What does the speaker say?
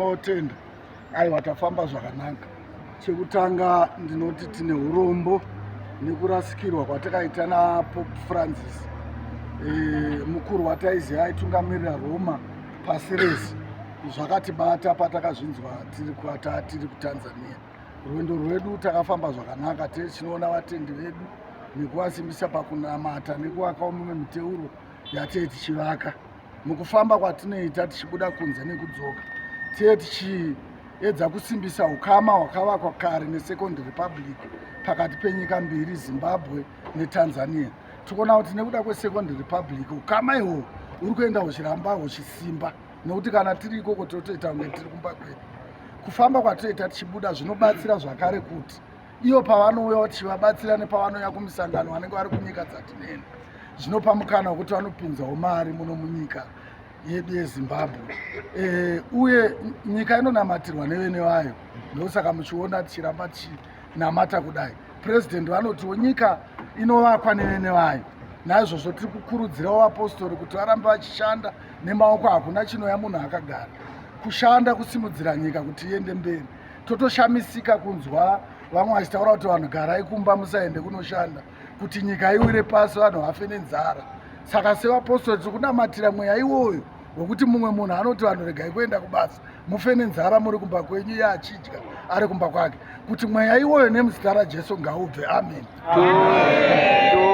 Tinotenda, aiwa tafamba zvakanaka. Chekutanga ndinoti tine urombo nekurasikirwa kwatakaita naPope Francis e, mukuru wataiziva aitungamirira Roma pasi rese. Zvakatibata patakazvinzwa tiri kwata tiri kuTanzania. Rwendo rwedu takafamba zvakanaka, tichinoona vatendi vedu nekuvasimbisa pakunamata nekuvakawo mimwe miteuro yatee tichivaka. Mukufamba kwatinoita tichibuda kunze nekudzoka, tiye tichiedza kusimbisa ukama hwakavakwa kare neSecond Republic pakati penyika mbiri, Zimbabwe neTanzania. Tikuona kuti nekuda kweSecond Republic ukama ihwohwo uri kuenda huchiramba huchisimba, nekuti kana tiri ikoko totoita kunge tiri kumba kwedu. Kufamba kwatinoita tichibuda zvinobatsira zvakare kuti iyo pavanouya tichivabatsira nepavanouya kumisangano vanenge vari kunyika dzatineni, zvinopa mukana wekuti vanopinzawo mari muno munyika yedu yeZimbabwe. E, uye nyika inonamatirwa nevene vayo, ndosaka muchiona tichiramba tichinamata kudai. President vanotiwo nyika inovakwa nevene vayo, naizvozvo tiri kukurudzirawo vapostori kuti varambe vachishanda nemaoko. Hakuna chinoya munhu akagara, kushanda kusimudzira nyika kuti iende mberi. Totoshamisika kunzwa vamwe vachitaura kuti vanhu garai kumba musaende kunoshanda kuti nyika iwire pasi, vanhu vafe nenzara. Saka sevapostori tiri kunamatira mweya iwoyo wekuti mumwe munhu anoti vanhu regai kuenda kubasa mufe nenzara muri kumba kwenyu, iye achidya ari kumba kwake, kuti mweya iwoyo nemuzita raJesu ngaubve. Amen. Amen.